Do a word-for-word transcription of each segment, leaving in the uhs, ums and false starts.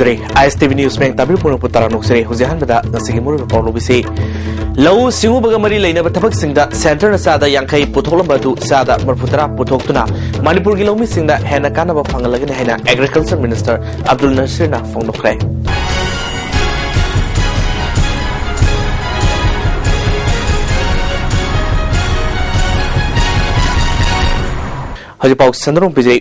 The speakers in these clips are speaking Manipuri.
ꯇꯔꯦꯠ꯫ ꯑꯥꯏ ꯑꯦꯁ ꯇꯤ ꯚꯤ ꯅ꯭ꯌꯨꯁ ꯃꯌꯦꯛ ꯇꯥꯕꯤꯔꯤꯕ ꯄꯨꯝꯅꯃꯛꯄꯨ ꯇꯔꯥꯝꯅ ꯑꯣꯛꯆꯔꯤ꯫ ꯍꯧꯖꯤꯛ ꯑꯍꯥꯟꯕꯗ ꯉꯁꯤꯒꯤ ꯃꯔꯨꯑꯣꯏꯕ ꯄꯥꯎ ꯂꯧꯕꯤꯁꯤ꯫ ꯂꯧꯎ ꯁꯤꯡꯎꯕꯒ ꯃꯔꯤ ꯂꯩꯅꯕ ꯊꯕꯛꯁꯤꯡꯗ ꯁꯦꯟꯇꯔꯅ ꯆꯥꯗ ꯌꯥꯡꯈꯩ ꯄꯨꯊꯣꯛꯂꯝꯕ ꯑꯗꯨ ꯆꯥꯗ ꯃꯔꯤꯐꯨ ꯇꯔꯥ ꯄꯨꯊꯣꯛꯇꯨꯅ ꯃꯅꯤꯄꯨꯔꯒꯤ ꯂꯧꯃꯤꯁꯤꯡꯗ ꯍꯦꯟꯅ ꯀꯥꯟꯅꯕ ꯐꯪꯍꯜꯂꯒꯅꯤ ꯍꯥꯏꯅ ꯑꯦꯒ꯭ꯔꯤꯀꯜꯆꯔ ꯃꯤꯅꯤꯁꯇꯔ ꯑꯕꯗꯨꯜ ꯅꯁꯤꯔꯅ ꯐꯣꯡꯗꯣꯛꯈ꯭ꯔꯦ꯫ ꯍꯧꯖꯤꯛ ꯄꯥꯎ ꯁꯟꯗꯣꯛꯅ ꯄꯤꯖꯩ꯫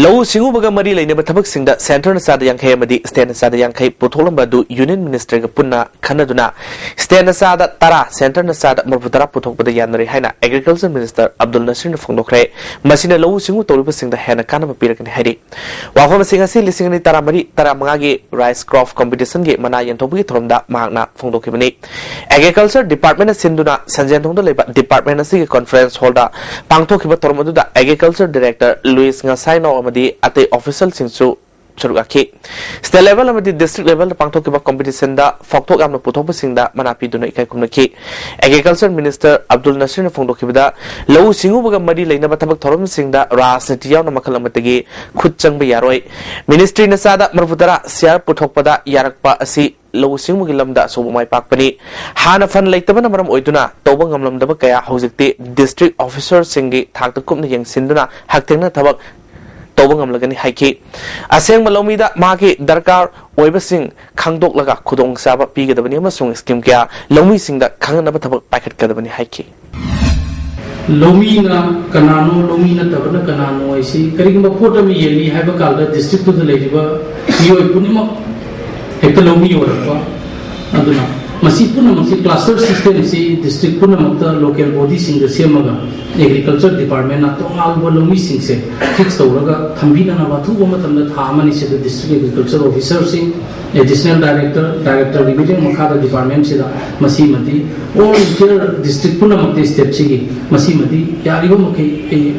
ꯂꯧꯎ ꯁꯤꯡꯎꯕꯒ ꯃꯔꯤ ꯂꯩꯅꯕ ꯊꯕꯛꯁꯤꯡꯗ ꯁꯦꯟꯇꯔꯅ ꯆꯥꯗ ꯌꯥꯡꯈꯩ ꯑꯃꯗꯤ ꯁ꯭ꯇꯦꯠꯅ ꯆꯥꯗ ꯌꯥꯡꯈꯩ ꯄꯨꯊꯣꯛꯂꯝꯕ ꯑꯗꯨ ꯌꯨꯅꯤꯌꯟ ꯃꯤꯅꯤꯁꯇꯔꯒ ꯄꯨꯟꯅ ꯈꯟꯅꯗꯨꯅ ꯁ꯭ꯇꯦꯠꯅ ꯆꯥꯗ ꯇꯔꯥ, ꯁꯦꯟꯇꯔꯅ ꯆꯥꯗ ꯃꯔꯤꯐꯨ ꯇꯔꯥ ꯄꯨꯊꯣꯛꯄꯗ ꯌꯥꯅꯔꯦ ꯍꯥꯏꯅ ꯑꯦꯒ꯭ꯔꯤꯀꯜꯆꯔ ꯃꯤꯅꯤꯁꯇꯔ ꯑꯕꯗꯨꯜ ꯅꯁꯤꯔꯅ ꯐꯣꯡꯗꯣꯛꯈ꯭ꯔꯦ꯫ ꯃꯁꯤꯅ ꯂꯧꯎ ꯁꯤꯡꯎ ꯇꯧꯔꯤꯕꯁꯤꯡꯗ ꯍꯦꯟꯅ ꯀꯥꯟꯅꯕ ꯄꯤꯔꯛꯀꯅꯤ ꯍꯥꯏꯔꯤ꯫ ꯋꯥꯐꯝꯁꯤꯡ ꯑꯁꯤ ꯂꯤꯁꯤꯡ ꯑꯅꯤ ꯇꯔꯥꯃꯔꯤ ꯇꯔꯥꯃꯉꯥꯒꯤ ꯔꯥꯏꯁ ꯀ꯭ꯔꯣꯞ ꯀꯝꯄꯤꯇꯤꯁꯟꯒꯤ ꯃꯅꯥ ꯌꯦꯟꯊꯣꯛꯄꯒꯤ ꯊꯧꯔꯝꯗ ꯃꯍꯥꯛꯅ ꯐꯣꯡꯗꯣꯛꯈꯤꯕꯅꯤ꯫ ꯑꯦꯒ꯭ꯔꯤꯀꯜꯆꯔ ꯗꯤꯄꯥꯔꯠꯃꯦꯟꯅ ꯁꯤꯟꯗꯨꯅ ꯁꯟꯖꯦꯟꯊꯣꯡꯗ ꯂꯩꯕ ꯗꯤꯄꯥꯔꯠꯃꯦꯟ ꯑꯁꯤꯒꯤ ꯀꯟꯐꯔꯦꯟꯁ ꯍꯣꯜꯗ ꯄꯥꯡꯊꯣꯛꯈꯤꯕ ꯊꯧꯔꯝ ꯑꯗꯨꯗ ꯑꯦꯒ꯭ꯔꯤꯀꯜꯆꯔ ꯗꯤꯔꯦꯛꯇꯔ ꯂꯨꯏꯁ ꯉꯁꯥꯏꯅꯥꯎ ꯑꯃꯗꯤ ꯑꯇꯩ ꯑꯣꯐꯤꯁꯤꯌꯦꯜꯁꯤꯡꯁꯨ ꯁꯔꯨꯛ ꯌꯥꯈꯤ꯫ ꯁ꯭ꯇꯦꯠ ꯂꯦꯚꯦꯜ ꯑꯃꯗꯤ ꯗꯤꯁꯇ꯭ꯔꯤꯛ ꯂꯦꯚꯦꯜꯗ ꯄꯥꯡꯊꯣꯛꯈꯤꯕ ꯀꯝꯄꯤꯇꯤꯁꯟꯗ ꯐꯥꯎꯊꯣꯛ ꯌꯥꯝꯅ ꯄꯨꯊꯣꯛꯄꯁꯤꯡꯗ ꯃꯅꯥ ꯄꯤꯗꯨꯅ ꯏꯀꯥꯏ ꯈꯨꯝꯅꯈꯤ꯫ ꯑꯦꯒ꯭ꯔꯤꯀꯜꯆꯔ ꯃꯤꯅꯤꯁꯇꯔ ꯑꯕꯗꯨꯜ ꯅꯁꯤꯔꯅ ꯐꯣꯡꯗꯣꯛꯈꯤꯕꯗ, ꯂꯧꯎ ꯁꯤꯡꯎꯕꯒ ꯃꯔꯤ ꯂꯩꯅꯕ ꯊꯕꯛ ꯊꯧꯔꯝꯁꯤꯡꯗ ꯔꯥꯖꯅꯤꯇꯤ ꯌꯥꯎꯅ ꯃꯈꯜ ꯑꯃꯠꯇꯒꯤ ꯈꯨꯠ ꯆꯪꯕ ꯌꯥꯔꯣꯏ꯫ ꯃꯤꯅꯤꯁꯇ꯭ꯔꯤꯅ ꯆꯥꯗ ꯃꯔꯤꯐꯨ ꯇꯔꯥ ꯁꯤꯌꯥꯔ ꯄꯨꯊꯣꯛꯄꯗ ꯌꯥꯔꯛꯄ ꯑꯁꯤ ꯂꯧꯎ ꯁꯤꯡꯎꯒꯤ ꯂꯝꯗ ꯑꯆꯧꯕ ꯃꯥꯏ ꯄꯥꯛꯄꯅꯤ꯫ ꯍꯥꯟꯅ ꯐꯟ ꯂꯩꯇꯕꯅ ꯃꯔꯝ ꯑꯣꯏꯗꯨꯅ ꯇꯧꯕ ꯉꯝꯂꯝꯗꯕ ꯀꯌꯥ ꯍꯧꯖꯤꯛꯇꯤ ꯗꯤꯁꯇ꯭ꯔꯤꯛ ꯑꯣꯐꯤꯁꯔꯁꯤꯡꯒꯤ ꯊꯥꯛꯇ ꯀꯨꯞꯅ ꯌꯦꯡꯁꯤꯟꯗꯨꯅ ꯍꯛꯊꯦꯡꯅ ꯊꯕꯛ ꯇꯧꯕ ꯉꯝꯂꯒꯅꯤ ꯍꯥꯏꯈꯤ꯫ ꯑꯁꯦꯡꯕ ꯂꯧꯃꯤꯗ ꯃꯍꯥꯛꯀꯤ ꯗꯔꯀꯥꯔ ꯑꯣꯏꯕꯁꯤꯡ ꯈꯪꯗꯣꯛꯂꯒ ꯈꯨꯗꯣꯡꯆꯥꯕ ꯄꯤꯒꯗꯕꯅꯤ ꯑꯃꯁꯨꯡ ꯁ꯭ꯀꯤꯝ ꯀꯌꯥ ꯂꯧꯃꯤꯁꯤꯡꯗ ꯈꯪꯍꯟꯅꯕ ꯊꯕꯛ ꯄꯥꯏꯈꯠꯀꯗꯕꯅꯤ ꯍꯥꯏꯈꯤ꯫ ꯂꯧꯃꯤꯅ ꯀꯅꯥꯅꯣ, ꯂꯧꯃꯤ ꯅꯠꯇꯕꯅ ꯀꯅꯥꯅꯣ ꯍꯥꯏꯁꯤ, ꯀꯔꯤꯒꯨꯝꯕ ꯄꯣꯠ ꯑꯃ ꯌꯦꯜꯂꯤ ꯍꯥꯏꯕ ꯀꯥꯟꯗ ꯗꯤꯁꯇ꯭ꯔꯤꯛꯇꯨꯗ ꯂꯩꯔꯤꯕ ꯃꯤꯑꯣꯏ ꯄꯨꯝꯅꯃꯛ ꯍꯦꯛꯇ ꯂꯧꯃꯤ ꯑꯣꯏꯔꯛꯄ꯫ ꯑꯗꯨꯅ ꯃꯁꯤ ꯄꯨꯝꯅꯃꯛꯁꯤ ꯀ꯭ꯂꯁꯇꯔ ꯁꯤꯁꯇꯦꯝꯁꯤ ꯗꯤꯁꯇ꯭ꯔꯤꯛ ꯄꯨꯝꯅꯃꯛꯇ ꯂꯣꯀꯦꯜ ꯕꯣꯗꯤꯁꯤꯡꯗ ꯁꯦꯝꯃꯒ ꯑꯦꯒ꯭ꯔꯤꯀꯜꯆꯔ ꯗꯤꯄꯥꯔꯠꯃꯦꯟꯅ ꯇꯣꯉꯥꯟꯕ ꯂꯧꯃꯤꯁꯤꯡꯁꯦ ꯐꯤꯛꯁ ꯇꯧꯔꯒ ꯊꯝꯕꯤꯅꯅꯕ ꯑꯊꯨꯕ ꯃꯇꯝꯗ ꯊꯥ ꯑꯃꯅꯤ ꯁꯤꯗ ꯗꯤꯁꯇ꯭ꯔꯤꯛ ꯑꯦꯒ꯭ꯔꯤꯀꯜꯆꯔ ꯑꯣꯐꯤꯁꯔꯁꯤꯡ, ꯑꯦꯗꯤꯁꯅꯦꯜ ꯗꯥꯏꯔꯦꯛꯇꯔ, ꯗꯥꯏꯔꯦꯛꯇꯔꯒꯤ ꯃꯤꯠꯌꯦꯡ ꯃꯈꯥꯗ ꯗꯤꯄꯥꯔꯠꯃꯦꯟꯁꯤꯗ ꯃꯁꯤꯃꯗꯤ ꯑꯣꯜ ꯏꯟꯇꯤꯌꯔ ꯗꯤꯁꯇ꯭ꯔꯤꯛ ꯄꯨꯝꯅꯃꯛꯇ ꯁ꯭ꯇꯦꯠꯁꯤꯒꯤ ꯃꯁꯤꯃꯗꯤ ꯌꯥꯔꯤꯕ ꯃꯈꯩ ꯑꯩ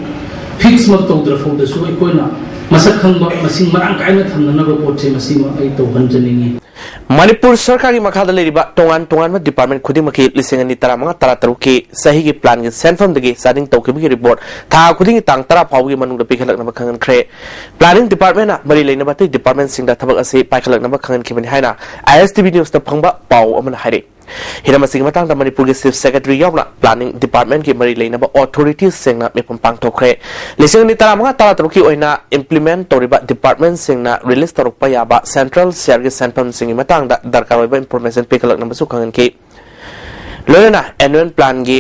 ꯐꯤꯛꯁꯃꯛ ꯇꯧꯗ꯭ꯔ ꯐꯥꯎꯗꯁꯨ ꯑꯩꯈꯣꯏꯅ ꯃꯁꯛ ꯈꯪꯕ, ꯃꯁꯤꯡ ꯃꯔꯥꯡ ꯀꯥꯏꯅ ꯊꯝꯅꯅꯕ ꯄꯣꯠꯁꯦ ꯃꯁꯤꯃ ꯑꯩ ꯇꯧꯍꯟꯖꯅꯤꯡꯉꯤ꯫ ꯃꯅꯤꯄꯨꯔ ꯁꯔꯀꯥꯔꯒꯤ ꯃꯈꯥꯗ ꯂꯩꯔꯤꯕ ꯇꯣꯉꯥꯟ ꯇꯣꯉꯥꯟꯕ ꯗꯤꯄꯥꯔꯠꯃꯦꯟ ꯈꯨꯗꯤꯡꯃꯛꯀꯤ ꯂꯤꯁꯤꯡ ꯑꯅꯤ ꯇꯔꯥꯃꯉꯥ ꯇꯔꯥꯇꯔꯨꯛꯀꯤ ꯆꯍꯤꯒꯤ ꯄ꯭ꯂꯥꯟꯒꯤ ꯁꯦꯟꯐꯝꯗꯒꯤ ꯆꯥꯗꯤꯡ ꯇꯧꯈꯤꯕꯒꯤ ꯔꯤꯄꯣꯔꯠ ꯊꯥ ꯈꯨꯗꯤꯡꯒꯤ ꯇꯥꯡ ꯇꯔꯥ ꯐꯥꯎꯕꯒꯤ ꯃꯅꯨꯡꯗ ꯄꯤꯈꯠꯂꯛꯅꯕ ꯈꯪꯍꯟꯈ꯭ꯔꯦ꯫ ꯄ꯭ꯂꯥꯅꯤꯡ ꯗꯤꯄꯥꯔꯠꯃꯦꯟꯅ ꯃꯔꯤ ꯂꯩꯅꯕ ꯑꯇꯩ ꯗꯤꯄꯥꯔꯠꯃꯦꯟꯁꯤꯡꯗ ꯊꯕꯛ ꯑꯁꯤ ꯄꯥꯏꯈꯠꯂꯛꯅꯕ ꯈꯪꯍꯟꯈꯤꯕꯅꯤ ꯍꯥꯏꯅ ꯑꯥꯏ ꯑꯦꯁ ꯇꯤ ꯚꯤ ꯅ꯭ꯌꯨꯁꯇ ꯐꯪꯕ ꯄꯥꯎ ꯑꯃꯅ ꯍꯥꯏꯔꯤ꯫ ꯍꯤꯔꯝ ꯑꯁꯤꯒꯤ ꯃꯇꯥꯡꯗ ꯃꯅꯤꯄꯨꯔꯒꯤ ꯆꯤꯐ ꯁꯦꯀ꯭ꯔꯦꯇꯔꯤ ꯌꯥꯎꯅ ꯄ꯭ꯂꯥꯅꯤꯡ ꯗꯤꯄꯥꯔꯠꯃꯦꯟꯒꯤ ꯃꯔꯤ ꯂꯩꯅꯕ ꯑꯣꯊꯣꯔꯤꯇꯤꯁꯁꯤꯡꯅ ꯃꯤꯐꯝ ꯄꯥꯡꯊꯣꯛꯈ꯭ꯔꯦ꯫ ꯂꯤꯁꯤꯡ ꯑꯅꯤ ꯇꯔꯥꯃꯉꯥ ꯇꯔꯥꯇꯔꯨꯛꯀꯤ ꯑꯣꯏꯅ ꯏꯝꯄ꯭ꯂꯤꯃꯦꯟ ꯇꯧꯔꯤꯕ ꯗꯤꯄꯥꯔꯠꯃꯦꯟꯁꯤꯡꯅ ꯔꯤꯂꯤꯖ ꯇꯧꯔꯛꯄ ꯌꯥꯕ ꯁꯦꯟꯇ꯭ꯔꯦꯜ ꯁꯤꯌꯔꯒꯤ ꯁꯦꯟꯐꯝꯁꯤꯡꯒꯤ ꯃꯇꯥꯡꯗ ꯗꯔꯀꯥꯔ ꯑꯣꯏꯕ ꯏꯟꯐꯣꯔꯃꯦꯁꯟ ꯄꯤꯈꯠꯂꯛꯅꯕꯁꯨ ꯈꯪꯍꯟꯈꯤ꯫ ꯂꯣꯏꯅꯅ ꯑꯦꯅꯨꯋꯦꯜ ꯄ꯭ꯂꯥꯟꯒꯤ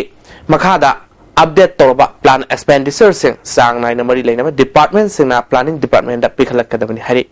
ꯃꯈꯥꯗ ꯑꯞꯗꯦꯠ ꯇꯧꯔꯕ ꯄ꯭ꯂꯥꯟ ꯑꯦꯛꯁꯄꯦꯟꯗꯤꯆꯔꯁꯤꯡ ꯆꯥꯡ ꯅꯥꯏꯅ ꯃꯔꯤ ꯂꯩꯅꯕ ꯗꯤꯄꯥꯔꯠꯃꯦꯟꯁꯤꯡꯅ ꯄ꯭ꯂꯥꯅꯤꯡ ꯗꯤꯄꯥꯔꯠꯃꯦꯟꯗ ꯄꯤꯈꯠꯂꯛꯀꯗꯕꯅꯤ ꯍꯥꯏꯔꯤ꯫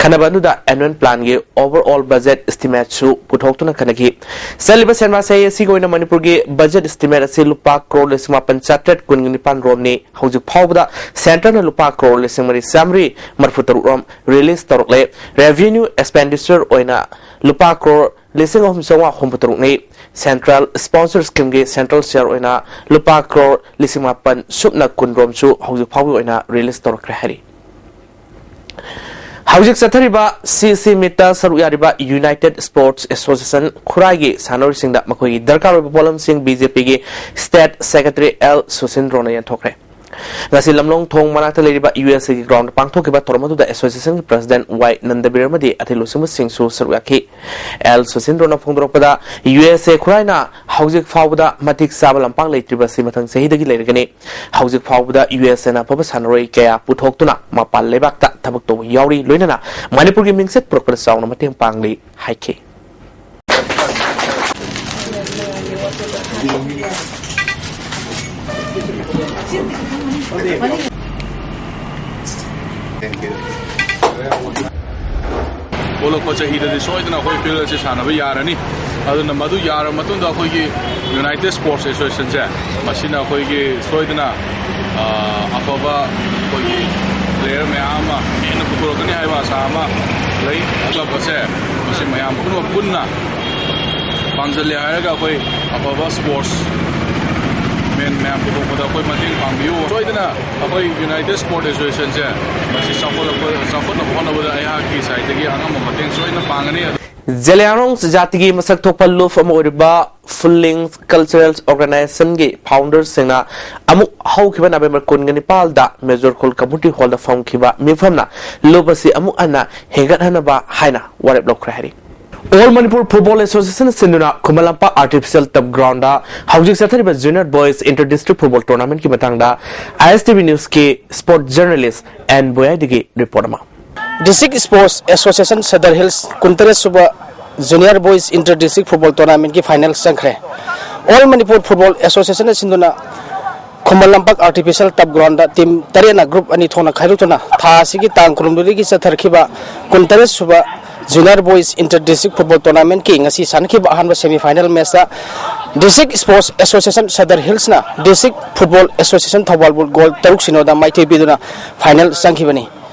ꯈꯟꯅꯕ ꯑꯗꯨꯗ ꯑꯦꯅꯨꯋꯦꯜ ꯄ꯭ꯂꯥꯟꯒꯤ ꯑꯣꯚꯔꯑꯣꯜ ꯕꯖꯦꯠ ꯏꯁꯇꯤꯃꯦꯠꯁꯨ ꯄꯨꯊꯣꯛꯇꯨꯅ ꯈꯟꯅꯈꯤ꯫ ꯆꯠꯂꯤꯕ ꯁꯦꯟꯃꯥ ꯆꯍꯤ ꯑꯁꯤꯒꯤ ꯑꯣꯏꯅ ꯃꯅꯤꯄꯨꯔꯒꯤ ꯕꯖꯦꯠ ꯏꯁꯇꯤꯃꯦꯠ ꯑꯁꯤ ꯂꯨꯄꯥ ꯀ꯭ꯔꯣꯔ ꯂꯤꯁꯤꯡ ꯃꯥꯄꯟ ꯆꯥꯇ꯭ꯔꯦꯠ ꯀꯨꯟꯒ ꯅꯤꯄꯥꯟ ꯔꯣꯝꯅꯤ꯫ ꯍꯧꯖꯤꯛ ꯐꯥꯎꯕꯗ ꯁꯦꯟꯇꯔꯅ ꯂꯨꯄꯥ ꯀ꯭ꯔꯣꯔ ꯂꯤꯁꯤꯡ ꯃꯔꯤ ꯆꯥꯃꯔꯤ ꯃꯔꯤꯐꯨ ꯇꯔꯨꯛ ꯔꯣꯝ ꯔꯤꯂꯤꯖ ꯇꯧꯔꯛꯂꯦ꯫ ꯔꯦꯚꯤꯅ꯭ꯌꯨ ꯑꯦꯛꯁꯄꯦꯟꯗꯤꯆꯔ ꯑꯣꯏꯅ ꯂꯨꯄꯥ ꯀ꯭ꯔꯣꯔ ꯂꯤꯁꯤꯡ ꯑꯍꯨꯝ ꯆꯥꯝꯃꯉꯥ ꯍꯨꯝꯐꯨ ꯇꯔꯨꯛꯅꯤ꯫ ꯁꯦꯟꯇ꯭ꯔꯦꯜ ꯁ꯭ꯄꯣꯟꯁꯔ ꯁ꯭ꯀꯤꯝꯒꯤ ꯁꯦꯟꯇ꯭ꯔꯦꯜ ꯁꯤꯌꯔ ꯑꯣꯏꯅ ꯂꯨꯄꯥ ꯀ꯭ꯔꯣꯔ ꯂꯤꯁꯤꯡ ꯃꯥꯄꯟ ꯁꯨꯞꯅ ꯀꯨꯟ ꯔꯣꯝꯁꯨ ꯍꯧꯖꯤꯛ ꯐꯥꯎꯒꯤ ꯑꯣꯏꯅ ꯔꯤꯂꯤꯖ ꯇꯧꯔꯛꯈ꯭ꯔꯦ ꯍꯥꯏꯔꯤ꯫ ꯍꯧꯖꯤꯛ ꯆꯠꯊꯔꯤꯕ ꯁꯤ ꯁꯤ ꯃꯤꯠꯇ ꯁꯔꯨꯛ ꯌꯥꯔꯤꯕ ꯌꯨꯅꯥꯏꯇꯦꯠ ꯁ꯭ꯄꯣꯔꯠꯁ ꯑꯦꯁꯣꯁꯤꯌꯦꯁꯟ ꯈꯨꯔꯥꯏꯒꯤ ꯁꯥꯟꯅꯔꯣꯏꯁꯤꯡꯗ ꯃꯈꯣꯏꯒꯤ ꯗꯔꯀꯥꯔ ꯑꯣꯏꯕ ꯄꯣꯠꯂꯝꯁꯤꯡ ꯕꯤ ꯖꯦ ꯄꯤꯒꯤ ꯁ꯭ꯇꯦꯠ ꯁꯦꯀ꯭ꯔꯦꯇꯔꯤ ꯑꯦꯜ ꯁꯨꯁꯤꯟꯗ꯭ꯔꯣꯅ ꯌꯦꯟꯊꯣꯛꯈ꯭ꯔꯦ꯫ ꯉꯁꯤ ꯂꯝꯂꯣꯡ ꯊꯣꯡ ꯃꯅꯥꯛꯇ ꯂꯩꯔꯤꯕ ꯌꯨ ꯑꯦꯁ ꯑꯦꯒꯤ ꯒ꯭ꯔꯥꯎꯟꯗ ꯄꯥꯡꯊꯣꯛꯈꯤꯕ ꯊꯧꯔꯝ ꯑꯗꯨꯗ ꯑꯦꯁꯣꯁꯤꯌꯦꯁꯟꯒꯤ ꯄ꯭ꯔꯁꯤꯗꯦꯟꯠ ꯋꯥꯏ ꯅꯟꯗꯕꯤꯔ ꯑꯃꯗꯤ ꯑꯇꯩ ꯂꯨꯆꯤꯡꯕꯁꯤꯡꯁꯨ ꯁꯔꯨꯛ ꯌꯥꯈꯤ꯫ ꯑꯦꯜ ꯁꯨꯁꯤꯟꯗ꯭ꯔꯣꯅ ꯐꯣꯡꯗꯣꯔꯛꯄꯗ, ꯌꯨ ꯑꯦꯁ ꯑꯦ ꯈꯨꯔꯥꯏꯅ ꯍꯧꯖꯤꯛ ꯐꯥꯎꯕꯗ ꯃꯇꯤꯛ ꯆꯥꯕ ꯂꯝꯄꯥꯛ ꯂꯩꯇ꯭ꯔꯤꯕ ꯑꯁꯤ ꯃꯊꯪ ꯆꯍꯤꯗꯒꯤ ꯂꯩꯔꯒꯅꯤ꯫ ꯍꯧꯖꯤꯛ ꯐꯥꯎꯕꯗ ꯌꯨ ꯑꯦꯁ ꯑꯦꯅ ꯑꯐꯕ ꯁꯥꯟꯅꯔꯣꯏ ꯀꯌꯥ ꯄꯨꯊꯣꯛꯇꯨꯅ ꯃꯄꯥꯟ ꯂꯩꯕꯥꯛꯇ ꯊꯕꯛ ꯇꯧꯕ ꯌꯥꯎꯔꯤ, ꯂꯣꯏꯅꯅ ꯃꯅꯤꯄꯨꯔꯒꯤ ꯃꯤꯡꯆꯠ ꯄꯨꯔꯛꯄꯗ ꯆꯥꯎꯅ ꯃꯇꯦꯡ ꯄꯥꯡꯂꯤ ꯍꯥꯏꯈꯤ꯫ ꯊꯣꯛꯂꯛꯄ ꯆꯍꯤꯗꯗꯤ ꯁꯣꯏꯗꯅ ꯑꯩꯈꯣꯏ ꯐꯤꯜ ꯑꯁꯤ ꯁꯥꯟꯅꯕ ꯌꯥꯔꯅꯤ꯫ ꯑꯗꯨꯅ ꯃꯗꯨ ꯌꯥꯔꯕ ꯃꯇꯨꯡꯗ ꯑꯩꯈꯣꯏꯒꯤ ꯌꯨꯅꯥꯏꯇꯦꯠ ꯁ꯭ꯄꯣꯔꯠꯁ ꯑꯦꯁꯣꯁꯤꯌꯦꯁꯟꯁꯦ, ꯃꯁꯤꯅ ꯑꯩꯈꯣꯏꯒꯤ ꯁꯣꯏꯗꯅ, ꯑ, ꯑꯐꯕ ꯑꯩꯈꯣꯏꯒꯤ ꯄ꯭ꯂꯦꯌꯔ ꯃꯌꯥꯝ ꯑꯃ ꯍꯦꯟꯅ ꯄꯨꯊꯣꯔꯛꯀꯅꯤ ꯍꯥꯏꯕ ꯑꯥꯁꯥ ꯑꯃ ꯂꯩ꯫ ꯀ꯭ꯂꯕ ꯑꯁꯦ ꯃꯁꯤ ꯃꯌꯥꯝ ꯄꯨꯝꯅꯃꯛ ꯄꯨꯟꯅ ꯄꯥꯝꯖꯜꯂꯦ ꯍꯥꯏꯔꯒ ꯑꯩꯈꯣꯏ ꯑꯐꯕ ꯁ꯭ꯄꯣꯔꯠꯁ ꯃꯌꯥꯝ ꯄꯨꯊꯣꯛꯄꯗ ꯑꯩꯈꯣꯏ ꯃꯇꯦꯡ ꯄꯥꯡꯕꯤꯌꯨ꯫ ꯁꯣꯏꯗꯅ ꯑꯩꯈꯣꯏ ꯌꯨꯅꯥꯏꯇꯦꯠ ꯁ꯭ꯄꯣꯔꯠ ꯑꯦꯁꯣꯁꯤꯌꯦꯁꯟꯁꯦ ꯃꯁꯤ ꯆꯥꯎꯈꯠꯂꯛꯄ, ꯆꯥꯎꯈꯠꯅꯕ ꯍꯣꯠꯅꯕꯗ ꯑꯩꯍꯥꯛꯀꯤ ꯁꯥꯏꯠꯇꯒꯤ ꯑꯉꯝꯕ ꯃꯇꯦꯡ ꯁꯣꯏꯗꯅ ꯄꯥꯡꯒꯅꯤ꯫ ꯖꯦꯂꯤꯌꯥꯡꯔꯣꯡ ꯖꯥꯇꯤꯒꯤ ꯃꯁꯛ ꯊꯣꯛꯄ ꯂꯨꯞ ꯑꯃ ꯑꯣꯏꯔꯤꯕ ꯐꯨꯜꯂꯤꯡ ꯀꯜꯆꯔꯦꯜ ꯑꯣꯔꯒꯅꯥꯏꯖꯦꯁꯟꯒꯤ ꯐꯥꯎꯟꯗꯔꯁꯤꯡꯅ ꯑꯃꯨꯛ ꯍꯧꯈꯤꯕ ꯅꯕꯦꯝꯕꯔ ꯀꯨꯟꯒ ꯅꯤꯄꯥꯜꯗ ꯃꯦꯖꯣꯔ ꯈꯨꯜ ꯀꯝꯃꯨꯅꯤꯇꯤ ꯍꯣꯜꯗ ꯐꯝꯈꯤꯕ ꯃꯤꯐꯝꯅ ꯂꯨꯞ ꯑꯁꯤ ꯑꯃꯨꯛ ꯍꯟꯅ ꯍꯦꯟꯒꯠꯍꯟꯅꯕ ꯍꯥꯏꯅ ꯋꯥꯔꯦꯞ ꯂꯧꯈ꯭ꯔꯦ ꯍꯥꯏꯔꯤ꯫ ꯑꯣꯜ ꯃꯅꯤꯄꯨꯔ ꯐꯨꯠꯕꯣꯜ ꯑꯦꯁꯣꯁꯤꯌꯦꯁꯟ ꯁꯤꯟꯗꯨꯅ ꯈꯨꯃꯟ ꯂꯝꯄꯥꯛ ꯑꯥꯔꯇꯤꯐꯤꯁꯤꯌꯦꯜ ꯇꯞ ꯒ꯭ꯔꯥꯎꯟꯗ ꯍꯧꯖꯤꯛ ꯆꯠꯊꯔꯤꯕ junior boys inter district football ꯇꯣꯔꯅꯥꯃꯦꯟꯠꯀꯤ ꯃꯇꯥꯡꯗ ꯑꯥꯏ ꯑꯦꯁ ꯇꯤ ꯚꯤ ꯅ꯭ꯌꯨꯁꯀꯤ ꯁ꯭ꯄꯣꯔꯠ ꯖꯔꯅꯦꯂꯤꯁ ꯑꯦꯟ ꯕꯣꯌꯥꯏꯗꯒꯤ ꯔꯤꯄꯣꯔꯠ ꯑꯃ꯫ District sports association Sadar hills ꯀꯨꯟꯇꯔꯦꯠ sub junior boys inter district football ꯇꯣꯔꯅꯥꯃꯦꯟꯠꯀꯤ ꯐꯥꯏꯅꯦꯜ ꯆꯪꯈ꯭ꯔꯦ꯫ ꯑꯣꯜ ꯃꯅꯤꯄꯨꯔ ꯐꯨꯠꯕꯣꯜ ꯑꯦꯁꯣꯁꯤꯌꯦꯁꯟꯅ ꯁꯤꯟꯗꯨꯅ ꯈꯨꯃꯟ ꯂꯝꯄꯥꯛ ꯑꯥꯔꯇꯤꯐꯤꯁꯤꯌꯦꯜ ꯇꯞ ꯒ꯭ꯔꯥꯎꯟꯗ ꯇꯤꯝ ꯇꯔꯦꯠꯅ ꯒ꯭ꯔꯨꯞ ꯑꯅꯤ ꯊꯣꯛꯅ ꯈꯥꯏꯗꯣꯛꯇꯨꯅ ꯊꯥ ꯑꯁꯤꯒꯤ ꯇꯥꯡ ꯀꯨꯟꯍꯨꯝꯗꯣꯏꯗꯒꯤ ꯆꯠꯊꯔꯛꯈꯤꯕ ꯀꯨꯟꯇꯔꯦꯠ sub junior boys inter district football ꯇꯣꯔꯅꯥꯃꯦꯟꯠꯀꯤ ꯉꯁꯤ ꯁꯥꯟꯅꯈꯤꯕ ꯑꯍꯥꯟꯕ ꯁꯦꯃꯤ ꯐꯥꯏꯅꯦꯜ ꯃꯦꯆꯇ ꯗꯤꯁꯇ꯭ꯔꯤꯛ ꯁ꯭ꯄꯣꯔꯠꯁ ꯑꯦꯁꯣꯁꯤꯌꯦꯁꯟ ꯁꯗꯔ ꯍꯤꯜꯁꯅ ꯗꯤꯁꯇ꯭ꯔꯤꯛ ꯐꯨꯠꯕꯣꯜ ꯑꯦꯁꯣꯁꯤꯌꯦꯁꯟ ꯊꯧꯕꯥꯜꯕꯨ ꯒꯣꯜ ꯇꯔꯨꯛ ꯁꯤꯅꯣꯗ ꯃꯥꯏꯊꯤꯕꯤꯗꯨꯅ ꯐꯥꯏꯅꯦꯜ ꯆꯪꯈꯤꯕꯅꯤ꯫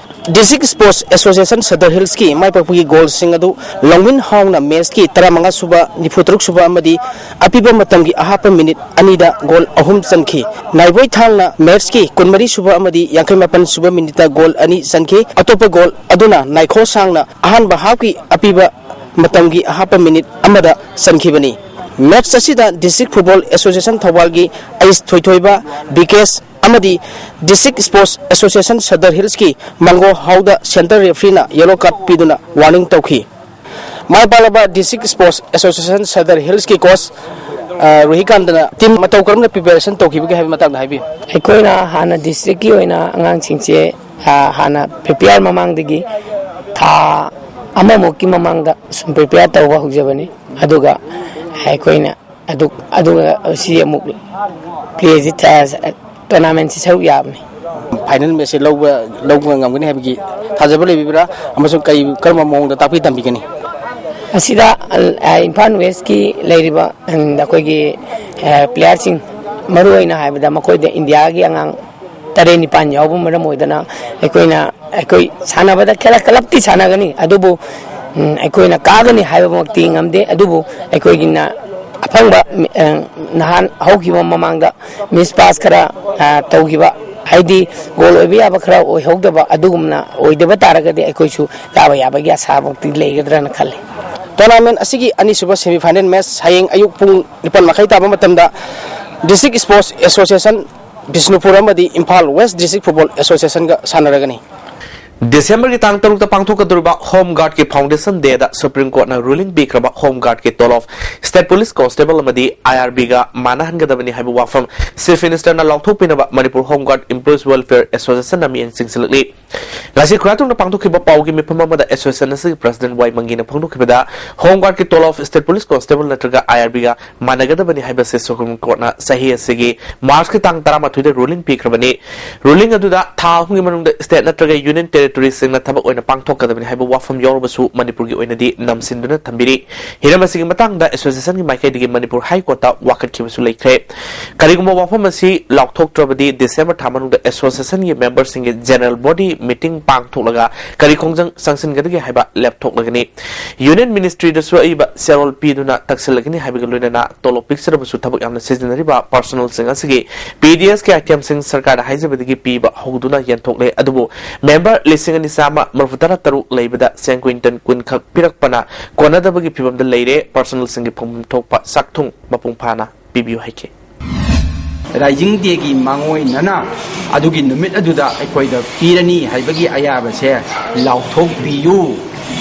ꯗꯤꯁꯇ꯭ꯔꯤꯛ ꯁ꯭ꯄꯣꯔꯠꯁ ꯑꯦꯁꯣꯁꯤꯌꯦꯁꯟ ꯁꯗꯔ ꯍꯤꯜꯁꯀꯤ ꯃꯥꯏ ꯄꯥꯛꯄꯒꯤ ꯒꯣꯜꯁꯤꯡ ꯑꯗꯨ ꯂꯧꯃꯤꯟ ꯍꯥꯎꯅ ꯃꯦꯆꯀꯤ ꯇꯔꯥꯃꯉꯥ ꯁꯨꯕ, ꯅꯤꯐꯨꯇꯔꯨꯛ ꯁꯨꯕ ꯑꯃꯗꯤ ꯑꯄꯤꯕ ꯃꯇꯝꯒꯤ ꯑꯍꯥꯞꯄ ꯃꯤꯅꯤꯠ ꯑꯅꯤꯗ ꯒꯣꯜ ꯑꯍꯨꯝ ꯆꯟꯈꯤ꯫ ꯅꯥꯏꯕꯣꯏ ꯊꯥꯡꯅ ꯃꯦꯆꯀꯤ ꯀꯨꯟꯃꯔꯤ ꯁꯨꯕ ꯑꯃꯗꯤ ꯌꯥꯡꯈꯩ ꯃꯥꯄꯟ ꯁꯨꯕ ꯃꯤꯅꯤꯠꯇ ꯒꯣꯜ ꯑꯅꯤ ꯆꯟꯈꯤ꯫ ꯑꯇꯣꯞꯄ ꯒꯣꯜ ꯑꯗꯨꯅ ꯅꯥꯏꯈꯣ ꯁꯥꯡꯅ ꯑꯍꯥꯟꯕ ꯍꯥꯞꯀꯤ ꯑꯄꯤꯕ ꯃꯇꯝꯒꯤ ꯑꯍꯥꯞꯄ ꯃꯤꯅꯤꯠ ꯑꯃꯗ ꯆꯟꯈꯤꯕꯅꯤ꯫ ꯃꯦꯆ ꯑꯁꯤꯗ ꯗꯤꯁꯇ꯭ꯔꯤꯛ ꯐꯨꯠꯕꯣꯜ ꯑꯦꯁꯣꯁꯤꯌꯦꯁꯟ ꯊꯧꯕꯥꯜꯒꯤ ꯑꯩꯁ ꯊꯣꯏꯊꯣꯏꯕ, ꯕꯤꯀꯦꯁ ꯑꯃꯗꯤ ꯗꯤꯁꯇ꯭ꯔꯤꯛ ꯁ꯭ꯄꯣꯔꯠꯁ ꯑꯦꯁꯣꯁꯤꯌꯦꯁꯟ ꯁꯗꯔ ꯍꯤꯜꯁꯀꯤ ꯃꯪꯒꯣ ꯍꯥꯎꯗ ꯁꯦꯟꯇꯔ ꯔꯦꯐ꯭ꯔꯤꯅ ꯌꯦꯂꯣ ꯀꯥꯔꯗ ꯄꯤꯗꯨꯅ ꯋꯥꯔꯅꯤꯡ ꯇꯧꯈꯤ꯫ ꯃꯥꯏ ꯄꯥꯛꯂꯕ ꯗꯤꯁꯇ꯭ꯔꯤꯛ ꯁ꯭ꯄꯣꯔꯠꯁ ꯑꯦꯁꯣꯁꯤꯌꯦꯁꯟ ꯁꯗꯔ ꯍꯤꯜꯁꯀꯤ ꯀꯣꯆ, ꯑ, ꯔꯨꯍꯤꯀꯥꯟꯇꯅ ꯇꯤꯝ ꯃꯇꯧ ꯀꯔꯝꯅ ꯄ꯭ꯔꯤꯄꯦꯔꯦꯁꯟ ꯇꯧꯈꯤꯕꯒꯦ ꯍꯥꯏꯕꯒꯤ ꯃꯇꯥꯡꯗ ꯍꯥꯏꯕꯤꯌꯨ꯫ ꯑꯩꯈꯣꯏꯅ ꯍꯥꯟꯅ ꯗꯤꯁꯇ꯭ꯔꯤꯛꯀꯤ ꯑꯣꯏꯅ ꯑꯉꯥꯡꯁꯤꯡꯁꯦ, ꯑ, ꯍꯥꯟꯅ ꯄ꯭ꯔꯤꯄꯦꯌꯔ ꯃꯃꯥꯡꯗꯒꯤ ꯊꯥ ꯑꯃꯃꯨꯛꯀꯤ ꯃꯃꯥꯡꯗ ꯁꯨꯝ ꯄ꯭ꯔꯤꯄꯦꯌꯔ ꯇꯧꯕ ꯍꯧꯖꯕꯅꯤ꯫ ꯑꯗꯨꯒ ꯑꯩꯈꯣꯏꯅ ꯑꯗꯨ, ꯑꯗꯨꯒ ꯁꯤ ꯑꯃꯨꯛ ꯄ꯭ꯂꯦꯁꯤ ꯊ-, ꯇꯣꯔꯅꯥꯃꯦꯟꯁꯤ ꯁꯔꯨꯛ ꯌꯥꯕꯅꯤ꯫ ꯐꯥꯏꯅꯦꯜ ꯃꯦꯠꯁꯁꯦ ꯂꯧꯕ, ꯂꯧꯕ ꯉꯝꯒꯅꯤ ꯍꯥꯏꯕꯒꯤ ꯊꯥꯖꯕ ꯂꯩꯕꯤꯕ꯭ꯔꯥ? ꯑꯃꯁꯨꯡ ꯀꯔꯤ, ꯀꯔꯝꯕ ꯃꯑꯣꯡꯗ ꯇꯥꯛꯄꯤ ꯇꯝꯕꯤꯒꯅꯤ? ꯑꯁꯤꯗ, ꯑ, ꯏꯝꯐꯥꯜ ꯋꯦꯁꯀꯤ ꯂꯩꯔꯤꯕ, ꯎꯝ, ꯑꯩꯈꯣꯏꯒꯤ, ꯑ, ꯄ꯭ꯂꯦꯌꯥꯔꯁꯤꯡ, ꯃꯔꯨꯑꯣꯏꯅ ꯍꯥꯏꯕꯗ ꯃꯈꯣꯏꯗ ꯏꯟꯗꯤꯌꯥꯒꯤ ꯑꯉꯥꯡ ꯇꯔꯦꯠ ꯅꯤꯄꯥꯟ ꯌꯥꯎꯕ ꯃꯔꯝ ꯑꯣꯏꯗꯅ ꯑꯩꯈꯣꯏꯅ, ꯑꯩꯈꯣꯏ ꯁꯥꯟꯅꯕꯗ ꯈꯔ ꯀ꯭ꯂꯕꯇꯤ ꯁꯥꯟꯅꯒꯅꯤ, ꯑꯗꯨꯕꯨ, ꯎꯝ, ꯑꯩꯈꯣꯏꯅ ꯀꯥꯒꯅꯤ ꯍꯥꯏꯕꯃꯛꯇꯤ ꯉꯝꯗꯦ꯫ ꯑꯗꯨꯕꯨ ꯑꯩꯈꯣꯏꯒꯤꯅ ꯑꯐꯪꯕ ꯃꯤ- ꯑ, ꯅꯍꯥꯟ ꯍꯧꯈꯤꯕ ꯃꯃꯥꯡꯗ ꯃꯤꯁ ꯄꯥꯁ ꯈꯔ ꯑ, ꯇꯧꯈꯤꯕ, ꯍꯥꯏꯗꯤ ꯒꯣꯜ ꯑꯣꯏꯕ ꯌꯥꯕ ꯈꯔ ꯑꯣꯏꯍꯧꯗꯕ, ꯑꯗꯨꯒꯨꯝꯅ ꯑꯣꯏꯗꯕ ꯇꯥꯔꯒꯗꯤ ꯑꯩꯈꯣꯏꯁꯨ ꯀꯥꯕ ꯌꯥꯕꯒꯤ ꯑꯁꯥꯃꯛꯇꯤ ꯂꯩꯒꯗ꯭ꯔꯅ ꯈꯜꯂꯤ꯫ ꯇꯣꯔꯅꯥꯃꯦꯟ ꯑꯁꯤꯒꯤ ꯑꯅꯤꯁꯨꯕ ꯁꯦꯃꯤꯐꯥꯏꯅꯦꯜ ꯃꯦꯆ ꯍꯌꯦꯡ ꯑꯌꯨꯛ ꯄꯨꯡ ꯅꯤꯄꯥꯟ ꯃꯈꯥꯏ ꯇꯥꯕ ꯃꯇꯝꯗ ꯗꯤꯁꯇ꯭ꯔꯤꯛ ꯁ꯭ꯄꯣꯔꯠꯁ ꯑꯦꯁꯣꯁꯤꯌꯦꯁꯟ ꯕꯤꯁꯅꯨꯄꯨꯔ ꯑꯃꯗꯤ ꯏꯝꯐꯥꯜ ꯋꯦꯁ ꯗꯤꯁꯇ꯭ꯔꯤꯛ ꯐꯨꯠꯕꯣꯜ ꯑꯦꯁꯣꯁꯤꯌꯦꯁꯟꯒ ꯁꯥꯟꯅꯔꯒꯅꯤ꯫ ꯗꯤꯁꯦꯝꯕꯔꯒꯤ ꯇꯥꯡ ꯇꯔꯨꯛꯇ ꯄꯥꯡꯊꯣꯛꯀꯗꯧꯔꯤꯕ ꯍꯣꯝ ꯒꯥꯔꯗꯀꯤ ꯐꯥꯎꯟꯗꯦꯁꯟ ꯗꯦꯗ ꯁꯨꯄ꯭ꯔꯤꯝ ꯀꯣꯔꯠꯅ ꯔꯨꯂꯤꯡ ꯄꯤꯈ꯭ꯔꯕ ꯍꯣꯝ ꯒꯥꯔꯗꯀꯤ ꯇꯣꯂꯣꯞ ꯁ꯭ꯇꯦꯠ ꯄꯨꯂꯤꯁ ꯀꯣꯟꯁꯇꯦꯕꯜ ꯑꯃꯗꯤ ꯑꯥꯏ ꯑꯥꯔ ꯕꯤꯒ ꯃꯥꯟꯅꯍꯟꯒꯗꯕꯅꯤ ꯍꯥꯏꯕ ꯋꯥꯐꯝ ꯆꯤꯐ ꯃꯤꯅꯤꯁꯇꯔꯅ ꯂꯥꯎꯊꯣꯛꯄꯤꯅꯕ Manipur home guard employees welfare ꯑꯦꯁꯣꯁꯤꯌꯦꯁꯟꯅ ꯃꯤꯠꯌꯦꯡ ꯆꯤꯡꯁꯤꯜꯂꯛꯂꯤ꯫ ꯉꯁꯤ ꯈꯨꯔꯥꯇꯣꯡꯗ ꯄꯥꯡꯊꯣꯛꯈꯤꯕ ꯄꯥꯎꯒꯤ ꯃꯤꯐꯝ ꯑꯃꯗ ꯑꯦꯁꯣꯁꯤꯌꯦꯁꯟ ꯑꯁꯤꯒꯤ ꯄ꯭ꯔꯁꯤꯗꯦꯟ ꯋꯥꯏ ꯃꯪꯒꯤꯅ ꯐꯣꯡꯗꯣꯛꯈꯤꯕꯗ ꯍꯣꯝ ꯒꯥꯔꯗꯀꯤ ꯇꯣꯂꯣꯞ ꯁ꯭ꯇꯦꯠ ꯄꯨꯂꯤꯁ ꯀꯣꯟꯁꯇꯦꯕꯜ ꯅꯠꯇ꯭ꯔꯒ ꯑꯥꯏ ꯑꯥꯔ ꯕꯤꯒ ꯃꯥꯟꯅꯒꯗꯕꯅꯤ ꯍꯥꯏꯕꯁꯤ ꯁꯨꯄ꯭ꯔꯤꯝ ꯀꯣꯔꯠꯅ ꯆꯍꯤ ꯑꯁꯤꯒꯤ ꯃꯥꯔꯆꯀꯤ ꯇꯥꯡ ꯇꯔꯥꯃꯥꯊꯣꯏꯗ ꯔꯨꯂꯤꯡ ꯄꯤꯈ꯭ꯔꯕꯅꯤ꯫ ꯔꯨꯂꯤꯡ ꯑꯗꯨꯗ ꯊꯥ ꯑꯍꯨꯝꯒꯤ ꯃꯅꯨꯡꯗ ꯁ꯭ꯇꯦꯠ ꯅꯠꯇ꯭ꯔꯒ ꯌꯨꯅꯤꯌꯟ ꯇꯦꯔꯤꯇꯣꯔꯤꯁꯤꯡꯅ ꯊꯕꯛ ꯑꯣꯏꯅ ꯄꯥꯡꯊꯣꯛꯀꯗꯕꯅꯤ ꯍꯥꯏꯕ ꯋꯥꯐꯝ ꯌꯥꯎꯔꯕꯁꯨ ꯃꯅꯤꯄꯨꯔꯒꯤ ꯑꯣꯏꯅꯗꯤ ꯅꯝꯁꯤꯟꯗꯨꯅ ꯊꯝꯕꯤꯔꯤ꯫ ꯍꯤꯔꯝ ꯑꯁꯤꯒꯤ ꯃꯇꯥꯡꯗ ꯑꯦꯁꯣꯁꯤꯌꯦꯁꯟꯒꯤ ꯃꯥꯏꯀꯩꯗꯒꯤ ꯃꯅꯤꯄꯨꯔ ꯍꯥꯏ ꯀꯣꯔꯠꯇ ꯋꯥꯀꯠꯈꯤꯕꯁꯨ ꯂꯩꯈ꯭ꯔꯦ꯫ ꯀꯔꯤꯒꯨꯝꯕ ꯋꯥꯐꯝ ꯑꯁꯤ ꯂꯥꯎꯊꯣꯛꯇ꯭ꯔꯕꯗꯤ ꯗꯤꯁꯦꯝꯕꯔ ꯊꯥ ꯃꯅꯨꯡꯗ ꯑꯦꯁꯣꯁꯤꯌꯦꯁꯟꯒꯤ ꯃꯦꯝꯕꯔꯁꯤꯡꯒꯤ ꯖꯦꯅꯔꯦꯜ ꯕꯣꯗꯤ ꯃꯤꯇꯤꯡ ꯄꯥꯡꯊꯣꯛꯂꯒ ꯀꯔꯤ ꯈꯣꯡꯖꯪ ꯆꯪꯁꯤꯟꯒꯗꯒꯦ ꯍꯥꯏꯕ ꯂꯦꯞꯊꯣꯛꯂꯒꯅꯤ꯫ ꯌꯨꯅꯤꯌꯟ ꯃꯤꯅꯤꯁꯇ꯭ꯔꯤꯗꯁꯨ ꯑꯏꯕ ꯆꯦꯔꯣꯜ ꯄꯤꯗꯨꯅ ꯇꯛꯁꯤꯜꯂꯒꯅꯤ ꯍꯥꯏꯕꯒ ꯂꯣꯏꯅꯅ ꯇꯣꯂꯣꯞ ꯄꯤꯛꯆꯔꯕꯁꯨ ꯊꯕꯛ ꯌꯥꯝꯅ ꯁꯤꯖꯤꯟꯅꯔꯤꯕ ꯄꯥꯔꯁꯣꯅꯦꯜꯁꯤꯡ ꯑꯁꯤꯒꯤ ꯄꯤ ꯗꯤ ꯑꯦꯁꯀꯤ ꯑꯥꯏꯇꯦꯝꯁꯤꯡ ꯁꯔꯀꯥꯔꯅ ꯍꯥꯏꯖꯕꯗꯒꯤ ꯄꯤꯕ ꯍꯧꯗꯨꯅ ꯌꯦꯟꯊꯣꯛꯂꯦ꯫ ꯑꯗꯨꯕꯨ ꯃꯦꯝꯕꯔ ꯂꯤꯁꯤꯡ ꯑꯅꯤ ꯆꯥꯝꯃ ꯃꯔꯤꯐꯨ ꯇꯔꯥ ꯇꯔꯨꯛ ꯂꯩꯕꯗ ꯆꯦꯡ ꯀ꯭ꯋꯤꯟꯇꯜ ꯀꯨꯟ ꯈꯛ ꯄꯤꯔꯛꯄꯅ ꯀꯣꯟꯅꯗꯕꯒꯤ ꯐꯤꯕꯝꯗ ꯂꯩꯔꯦ꯫ ꯄꯥꯔꯁꯣꯅꯦꯜꯁꯤꯡꯒꯤ ꯐꯪꯐꯝ ꯊꯣꯛꯄ ꯆꯥꯛꯊꯨꯡ ꯃꯄꯨꯡ ꯐꯥꯅ ꯄꯤꯕꯤꯌꯨ ꯍꯥꯏꯈꯤ꯫ ꯔꯥꯏꯖꯤꯡ ꯗꯦꯒꯤ ꯃꯥꯡꯑꯣꯏꯅꯅ ꯑꯗꯨꯒꯤ ꯅꯨꯃꯤꯠ ꯑꯗꯨꯗ ꯑꯩꯈꯣꯏꯗ ꯄꯤꯔꯅꯤ ꯍꯥꯏꯕꯒꯤ ꯑꯌꯥꯕꯁꯦ ꯂꯥꯎꯊꯣꯛꯄꯤꯌꯨ꯫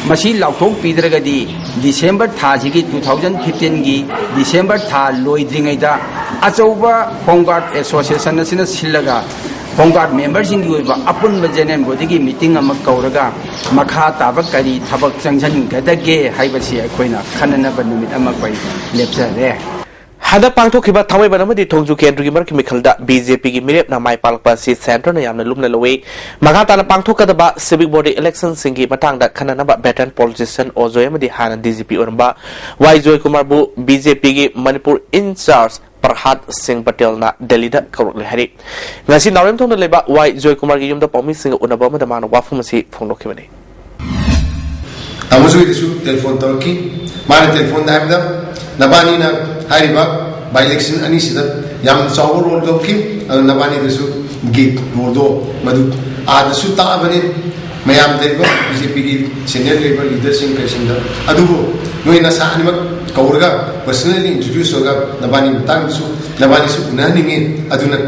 ꯃꯁꯤ ꯂꯥꯎꯊꯣꯛꯄꯤꯗ꯭ꯔꯒꯗꯤ ꯗꯤꯁꯦꯝꯕꯔ ꯊꯥꯁꯤꯒꯤ ꯇꯨ ꯊꯥꯎꯖꯟ ꯐꯤꯐꯇꯤꯟꯒꯤ ꯗꯤꯁꯦꯝꯕꯔ ꯊꯥ ꯂꯣꯏꯗ꯭ꯔꯤꯉꯩꯗ ꯑꯆꯧꯕ ꯍꯣꯝ ꯒꯥꯔꯗ ꯑꯦꯁꯣꯁꯤꯌꯦꯁꯟ ꯑꯁꯤꯅ ꯁꯤꯜꯂꯒ ꯍꯣꯝ ꯒꯥꯔꯗ ꯃꯦꯝꯕꯔꯁꯤꯡꯒꯤ ꯑꯣꯏꯕ ꯑꯄꯨꯟꯕ ꯖꯦꯅꯔꯦꯜ ꯕꯣꯗꯤꯒꯤ ꯃꯤꯇꯤꯡ ꯑꯃ ꯀꯧꯔꯒ ꯃꯈꯥ ꯇꯥꯕ ꯀꯔꯤ ꯊꯕꯛ ꯆꯪꯁꯤꯟꯒꯗꯒꯦ ꯍꯥꯏꯕꯁꯤ ꯑꯩꯈꯣꯏꯅ ꯈꯟꯅꯅꯕ ꯅꯨꯃꯤꯠ ꯑꯃ ꯑꯩꯈꯣꯏ ꯂꯦꯞꯆꯔꯦ꯫ ꯍꯟꯗꯛ ꯄꯥꯡꯊꯣꯛꯈꯤꯕ ꯊꯥꯡꯃꯩꯕꯟ ꯑꯃꯗꯤ ꯊꯣꯡꯖꯨ ꯀꯦꯟꯗ꯭ꯔꯒꯤ ꯃꯔꯛꯀꯤ ꯃꯤꯈꯜꯗ ꯕꯤ ꯖꯦ ꯄꯤꯒꯤ ꯃꯤꯔꯦꯞꯅ ꯃꯥꯏ ꯄꯥꯛꯂꯛꯄ ꯑꯁꯤ ꯁꯦꯟꯇꯔꯅ ꯌꯥꯝꯅ ꯂꯨꯝꯅ ꯂꯧꯏ꯫ ꯃꯈꯥ ꯇꯥꯅ ꯄꯥꯡꯊꯣꯛꯀꯗꯕ ꯁꯤꯚꯤꯛ ꯕꯣꯗꯤ ꯏꯂꯦꯛꯁꯟꯁꯤꯡꯒꯤ ꯃꯇꯥꯡꯗ ꯈꯟꯅꯅꯕ ꯚꯦꯇꯔꯟ ꯄꯣꯂꯤꯇꯤꯁꯤꯌꯟ ꯑꯣꯖꯣꯏ ꯑꯃꯗꯤ ꯍꯥꯟꯅ ꯗꯤ ꯖꯤ ꯄꯤ ꯑꯣꯏꯔꯝꯕ ꯋꯥꯏ ꯖꯣꯏꯀꯨꯃꯥꯔꯕꯨ ꯕꯤ ꯖꯦ ꯄꯤꯒꯤ ꯃꯅꯤꯄꯨꯔ ꯏꯟꯆꯥꯔꯖ ꯄ꯭ꯔꯍꯥꯠ ꯁꯤꯡ ꯄꯇꯦꯜꯅ ꯗꯦꯜꯂꯤꯗ ꯀꯧꯔꯛꯂꯦ ꯍꯥꯏꯔꯤ꯫ ꯉꯁꯤ ꯅꯥꯎꯔꯦꯝꯊꯣꯡꯗ ꯂꯩꯕ ꯋꯥꯏ ꯖꯣꯏꯀꯨꯃꯥꯔꯒꯤ ꯌꯨꯝꯗ ꯄꯥꯎꯃꯤꯁꯤꯡꯒ ꯎꯅꯕ ꯑꯃꯗ ꯃꯥꯅ ꯋꯥꯐꯝ ꯑꯁꯤ ꯐꯣꯡꯗꯣꯛꯈꯤꯕꯅꯤ꯫ ꯇꯥꯃꯣ ꯖꯣꯏꯗꯁꯨ ꯇꯦꯂꯤꯐꯣꯟ ꯇꯧꯔꯛꯈꯤ꯫ ꯃꯥꯅ ꯇꯦꯂꯤꯐꯣꯟꯗ ꯍꯥꯏꯕꯗ, ꯅꯕꯥꯅꯤꯅ ꯍꯥꯏꯔꯤꯕ by election ꯑꯅꯤꯁꯤꯗ ꯌꯥꯝ ꯆꯥꯎꯕ role ꯂꯧꯈꯤ꯫ ꯑꯗꯨ ꯅꯕꯥꯅꯤꯗꯁꯨ ꯒꯤ roleꯗꯣ ꯃꯗꯨ ꯑꯥꯗꯁꯨ ꯇꯥꯛꯑꯕꯅꯤ꯫ ꯃꯌꯥꯝ ꯂꯩꯔꯤꯕ BJPꯒꯤ senior ꯂꯩꯔꯤꯕ leaderꯁꯤꯡ ꯀꯩꯁꯤꯡꯗ, ꯑꯗꯨꯕꯨ ꯅꯣꯏ ꯅꯁꯥ ꯑꯅꯤꯃꯛ ꯀꯧꯔꯒ personally introduce ꯇꯧꯔꯒ ꯅꯕꯥꯅꯤ ꯃꯇꯥꯡꯗꯁꯨ ꯅꯕꯥꯅꯤꯁꯨ ꯎꯅꯍꯟꯅꯤꯡꯉꯤ꯫ ꯑꯗꯨꯅ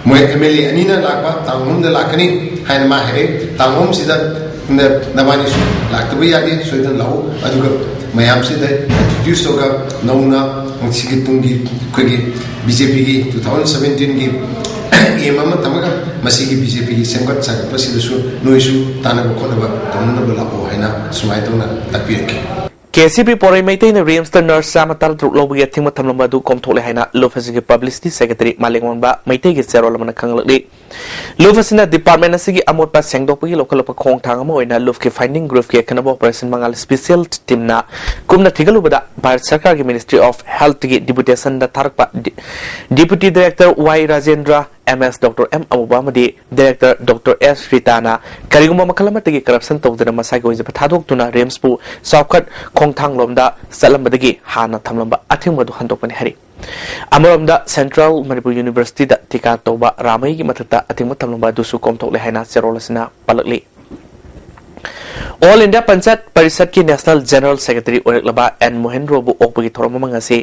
ꯃꯣꯏ MLA ꯑꯅꯤꯅ ꯂꯥꯛꯄ ꯇꯥꯡ ꯑꯍꯨꯝꯗ ꯂꯥꯛꯀꯅꯤ ꯍꯥꯏꯅ ꯃꯥ ꯍꯥꯏꯔꯛꯏ꯫ ꯇꯥꯡ ꯑꯍꯨꯝꯁꯤꯗ ꯅ-, ꯅꯕꯥꯅꯤꯁꯨ ꯂꯥꯛꯇꯕ ꯌꯥꯗꯦ, ꯁꯣꯏꯗꯅ ꯂꯥꯛꯎ꯫ ꯑꯗꯨꯒ ꯃꯌꯥꯝꯁꯤꯗ introduce ꯇꯧꯔꯒ ꯅꯧꯅ ꯁꯤꯒꯤ ꯇꯨꯡꯒꯤ ꯑꯩꯈꯣꯏꯒꯤ BJPꯒꯤ two thousand seventeenꯒꯤ aim ꯑꯃ ꯊꯝꯃꯒ ꯃꯁꯤꯒꯤ BJPꯒꯤ ꯁꯦꯝꯒꯠ ꯁꯥꯒꯠꯄꯁꯤꯗꯁꯨ ꯅꯣꯏꯁꯨ ꯇꯥꯟꯅꯕ ꯈꯣꯠꯅꯕ ꯇꯧꯅꯅꯕ ꯂꯥꯛꯑꯣ ꯍꯥꯏꯅ ꯁꯨꯃꯥꯏꯅ ꯇꯧꯅ ꯇꯥꯛꯄꯤꯔꯛꯈꯤ꯫ KCP ꯄꯣꯔꯩ ꯃꯩꯇꯩꯅ RIMSꯇ nurse ꯆꯥꯝꯃ ꯇꯔꯥꯇꯔꯨꯛ ꯂꯧꯕꯒꯤ ꯑꯊꯤꯡꯕ ꯊꯝꯂꯝꯕ ꯑꯗꯨ ꯀꯣꯝꯊꯣꯛꯂꯦ ꯍꯥꯏꯅ ꯂꯨꯞ ꯑꯁꯤꯒꯤ publicity secretary ꯃꯥꯂꯦꯝꯉꯥꯟꯕ ꯃꯩꯇꯩꯒꯤ ꯆꯦꯔꯣꯜ ꯑꯃꯅ ꯈꯪꯍꯜꯂꯛꯂꯤ꯫ ꯂꯨꯞ ꯑꯁꯤꯅ department ꯑꯁꯤꯒꯤ ꯑꯃꯣꯠꯄ ꯁꯦꯡꯗꯣꯛꯄꯒꯤ ꯂꯧꯈꯠꯂꯛꯄ ꯈꯣꯡꯊꯥꯡ ꯑꯃ ꯑꯣꯏꯅ ꯂꯨꯞꯀꯤ finding groupꯀꯤ ꯑꯈꯟꯅꯕ operation ꯃꯉꯥꯜ special teamꯅ ꯀꯨꯞꯅ ꯊꯤꯒꯠꯂꯨꯕꯗ ꯚꯥꯔꯠ ꯁꯔꯀꯥꯔꯒꯤ Ministry of Healthꯀꯤ deputationꯗ ꯊꯥꯔꯛꯄ ꯗꯤ-, Deputy Director Y Rajendra, MS Doctor M ꯑꯃꯨꯕ ꯑꯃꯗꯤ Director Doctor S ꯔꯤꯇꯥꯅ ꯀꯔꯤꯒꯨꯝꯕ ꯃꯈꯜ ꯑꯃꯠꯇꯒꯤ corruption ꯇꯧꯗꯅ ꯃꯁꯥꯒꯤ ꯑꯣꯏꯖꯕ ꯊꯥꯗꯣꯛꯇꯨꯅ RIMSꯄꯨ ꯆꯥꯎꯈꯠ ꯈꯣꯡꯊꯥꯡꯂꯣꯝꯗ ꯆꯠꯂꯝꯕꯗꯒꯤ ꯍꯥꯟꯅ ꯊꯝꯂꯝꯕ ꯑꯊꯤꯡꯕ ꯑꯗꯨ ꯍꯟꯗꯣꯛꯄꯅꯤ ꯍꯥꯏꯔꯤ꯫ ꯑꯃꯔꯣꯝꯗ Central Manipur Universityꯗ ꯊꯤꯀꯥ ꯇꯧꯕ ꯔꯥꯃꯩꯒꯤ ꯃꯊꯛꯇ ꯑꯊꯤꯡꯕ ꯊꯝꯂꯝꯕ ꯑꯗꯨꯁꯨ ꯀꯣꯝꯊꯣꯛꯂꯦ ꯍꯥꯏꯅ ꯆꯦꯔꯣꯜ ꯑꯁꯤꯅ ꯄꯜꯂꯛꯂꯤ꯫ All India Panchayat Parishadꯀꯤ National General Secretary ꯑꯣꯏꯔꯛꯂꯕ N ꯃꯣꯍꯦꯟꯗ꯭ꯔꯣꯕꯨ ꯑꯣꯛꯄꯒꯤ ꯊꯧꯔꯝ ꯑꯃ ꯉꯁꯤ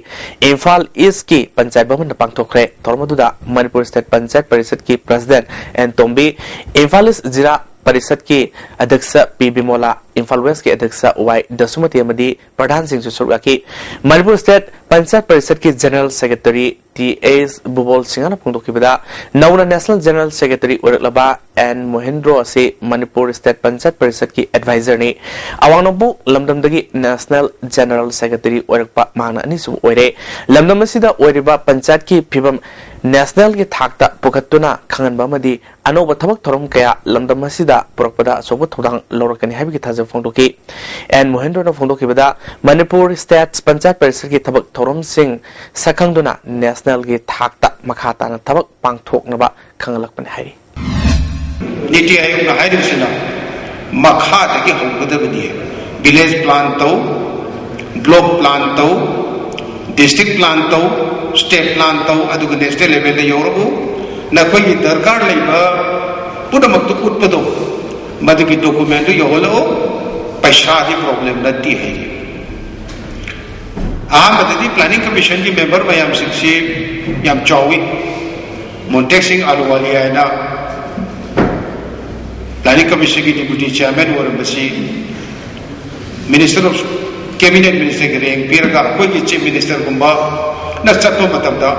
ꯏꯝꯐꯥꯜ Eastꯀꯤ ꯄꯟꯆꯥꯌꯠ ꯚꯕꯟꯗ ꯄꯥꯡꯊꯣꯛꯈ꯭ꯔꯦ꯫ ꯊꯧꯔꯝ ꯑꯗꯨꯗ Manipur State Panchayat Parishadꯀꯤ President N ꯇꯣꯝꯕꯤ, ꯏꯝꯐꯥꯜ East ꯖꯤꯂꯥ ꯄꯔꯤꯁꯠꯀꯤ ꯑꯗ꯭ꯌꯛꯁ ꯄꯤ ꯕꯤꯃꯣꯂꯥ, ꯏꯝꯐꯥꯜ Westꯀꯤ ꯑꯗ꯭ꯌꯛꯁ ꯋꯥꯏ ꯗꯁꯨꯃꯇꯤ ꯑꯃꯗꯤ ꯄ꯭ꯔꯙꯥꯟꯁꯤꯡꯁꯨ ꯁꯔꯨꯛ ꯌꯥꯈꯤ꯫ ꯃꯅꯤꯄꯨꯔ State Panchayat Parishadꯀꯤ General Secretary T S Bubol ꯁꯤꯡꯍꯅ ꯐꯣꯡꯗꯣꯛꯈꯤꯕꯗ, ꯅꯧꯅ National General Secretary ꯑꯣꯏꯔꯛꯂꯕ ꯑꯦꯟ ꯃꯣꯍꯦꯟꯗ꯭ꯔꯣ ꯑꯁꯤ ꯃꯅꯤꯄꯨꯔ State Panchayat Parishadꯀꯤ advisorꯅꯤ꯫ ꯑꯋꯥꯡ ꯅꯣꯡꯄꯣꯛ ꯂꯝꯗꯝꯗꯒꯤ National General Secretary ꯑꯣꯏꯔꯛꯄ ꯃꯍꯥꯛꯅ ꯑꯅꯤꯁꯨꯕ ꯑꯣꯏꯔꯦ꯫ ꯂꯝꯗꯝ ꯑꯁꯤꯗ ꯑꯣꯏꯔꯤꯕ ꯄꯟꯆꯥꯌꯠꯀꯤ ꯐꯤꯕꯝ nationalꯒꯤ ꯊꯥꯛꯇ ꯄꯨꯈꯠꯇꯨꯅ ꯈꯪꯍꯟꯕ ꯑꯃꯗꯤ ꯑꯅꯧꯕ ꯊꯕꯛ ꯊꯧꯔꯝ ꯀꯌꯥ ꯂꯝꯗꯝ ꯑꯁꯤꯗ ꯄꯨꯔꯛꯄꯗ ꯑꯆꯧꯕ ꯊꯧꯗꯥꯡ ꯂꯧꯔꯛꯀꯅꯤ ꯍꯥꯏꯕꯒꯤ ꯊꯥꯖꯕ ꯐꯣꯡꯗꯣꯛꯈꯤ꯫ ꯑꯦꯟ ꯃꯣꯍꯦꯟꯗ꯭ꯔꯣꯅ ꯐꯣꯡꯗꯣꯛꯈꯤꯕꯗ, ꯃꯅꯤꯄꯨꯔ State Panchayat Parishadꯀꯤ ꯊꯕꯛ ꯊꯧꯔꯝꯁꯤꯡ ꯁꯛꯈꯪꯗꯨꯅ nationalꯒꯤ ꯊꯥꯛꯇ ꯃꯈꯥ ꯇꯥꯅ ꯊꯕꯛ ꯄꯥꯡꯊꯣꯛꯅꯕ ꯈꯪꯍꯜꯂꯛꯄꯅꯤ ꯍꯥꯏꯔꯤ꯫ ꯅꯤꯇꯤ ꯑꯥꯌꯣꯒꯅ ꯍꯥꯏꯔꯤꯕꯁꯤꯅ ꯃꯈꯥꯗꯒꯤ ꯍꯧꯒꯗꯕꯅꯤ꯫ Village plan ꯇꯧ, block plan ꯇꯧ, District plan ꯇꯧ, state plan ꯇꯧ, ꯑꯗꯨꯒ national level ꯗ ꯌꯧꯔꯛꯎ꯫ ꯅꯈꯣꯏꯒꯤ ꯗꯔꯀꯥꯔ ꯂꯩꯕ ꯄꯨꯝꯅꯃꯛꯇꯨ ꯎꯠꯄꯗꯣ, ꯃꯗꯨꯒꯤ document ꯗꯨ ꯌꯧꯍꯜꯂꯛꯎ꯫ ꯄꯩꯁꯥꯒꯤ problem ꯅꯠꯇꯦ ꯍꯥꯏꯔꯤ꯫ ꯑꯍꯥꯟꯕꯗꯗꯤ Planning Commission ꯒꯤ member ꯃꯌꯥꯝꯁꯤꯡꯁꯤ ꯌꯥꯝ ꯆꯥꯎꯏ꯫ ꯃꯣꯟꯇꯦꯛ ꯁꯤꯡ ꯑꯂꯨꯋꯥꯂꯤꯌꯥ ꯍꯥꯏꯅ Planning Commission ꯒꯤ deputy chairman ꯑꯣꯏꯔꯝꯕꯁꯤ Minister of, Cabinet Minister ꯒꯤ rank ꯄꯤꯔꯒ ꯑꯩꯈꯣꯏꯒꯤ Chief Minister ꯒꯨꯝꯕꯅ ꯆꯠꯄ ꯃꯇꯝꯗ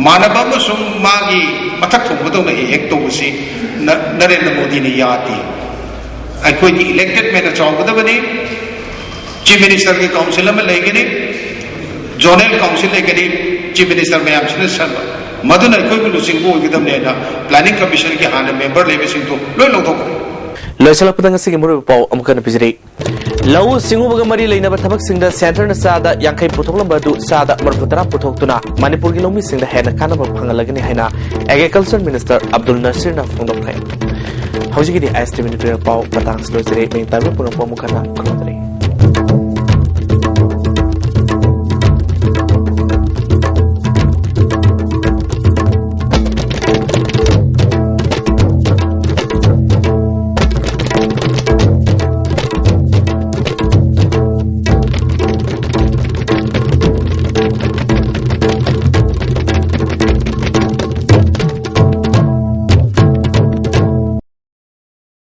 ꯃꯥꯟꯅꯕ ꯑꯃꯁꯨꯡ ꯃꯥꯒꯤ ꯃꯊꯛ ꯊꯣꯡꯕꯗꯧꯅ ꯍꯦꯛ ꯍꯦꯛ ꯇꯧꯕꯁꯤ ꯅ-, ꯅꯔꯦꯟꯗ꯭ꯔ ꯃꯣꯗꯤꯅ ꯌꯥꯗꯦ꯫ ꯑꯩꯈꯣꯏꯗꯤ elected man ꯅ ꯆꯥꯎꯒꯗꯕꯅꯤ꯫ Chief Minister ꯒꯤ council ꯑꯃ ꯂꯩꯒꯅꯤ, zonal council ꯂꯩꯒꯅꯤ, Chief Minister ꯃꯌꯥꯝꯁꯤꯅ ꯁꯟꯕ꯫ ꯃꯗꯨꯅ ꯑꯩꯈꯣꯏꯕꯨ ꯂꯨꯆꯤꯡꯕ ꯑꯣꯏꯒꯗꯕꯅꯦꯅ Planning Commission ꯒꯤ ꯍꯥꯟꯅ member ꯂꯩꯕꯁꯤꯡꯗꯨ ꯂꯣꯏ ꯂꯧꯊꯣꯛꯈ꯭ꯔꯦ꯫ ꯂꯣꯏꯁꯤꯜꯂꯛꯄꯗ ꯉꯁꯤꯒꯤ ꯃꯔꯨꯑꯣꯏꯕ ꯄꯥꯎ ꯑꯃꯨꯛ ꯍꯟꯅ ꯄꯤꯖꯔꯤ꯫ ꯂꯧꯎ ꯁꯤꯡꯎꯕꯒ ꯃꯔꯤ ꯂꯩꯅꯕ ꯊꯕꯛꯁꯤꯡꯗ centre ꯅ ꯆꯥꯗ ꯌꯥꯡꯈꯩ ꯄꯨꯊꯣꯛꯂꯝꯕ ꯑꯗꯨ ꯆꯥꯗ ꯃꯔꯤꯐꯨ ꯇꯔꯥ ꯄꯨꯊꯣꯛꯇꯨꯅ ꯃꯅꯤꯄꯨꯔꯒꯤ ꯂꯧꯃꯤꯁꯤꯡꯗ ꯍꯦꯟꯅ ꯀꯥꯟꯅꯕ ꯐꯪꯍꯜꯂꯒꯅꯤ ꯍꯥꯏꯅ Agriculture Minister ꯑꯕꯗꯨꯜ ꯅꯁꯤꯔꯅ ꯐꯣꯡꯗꯣꯛꯈ꯭ꯔꯦ꯫ ꯍꯧꯖꯤꯛꯀꯤꯗꯤ ꯑꯥꯏ ꯑꯦꯁ ꯇꯤ ꯚꯤ ꯅꯤꯎꯁ ꯄꯥꯎ ꯃꯇꯥꯡꯁꯤ ꯂꯣꯏꯖꯔꯦ꯫ ꯃꯌꯦꯛ ꯇꯥꯕꯤꯕ ꯄꯨꯝꯅꯃꯛꯄꯨ ꯑꯃꯨꯛ ꯍꯟꯅ ꯈꯨꯔꯨꯝꯖꯔꯤ꯫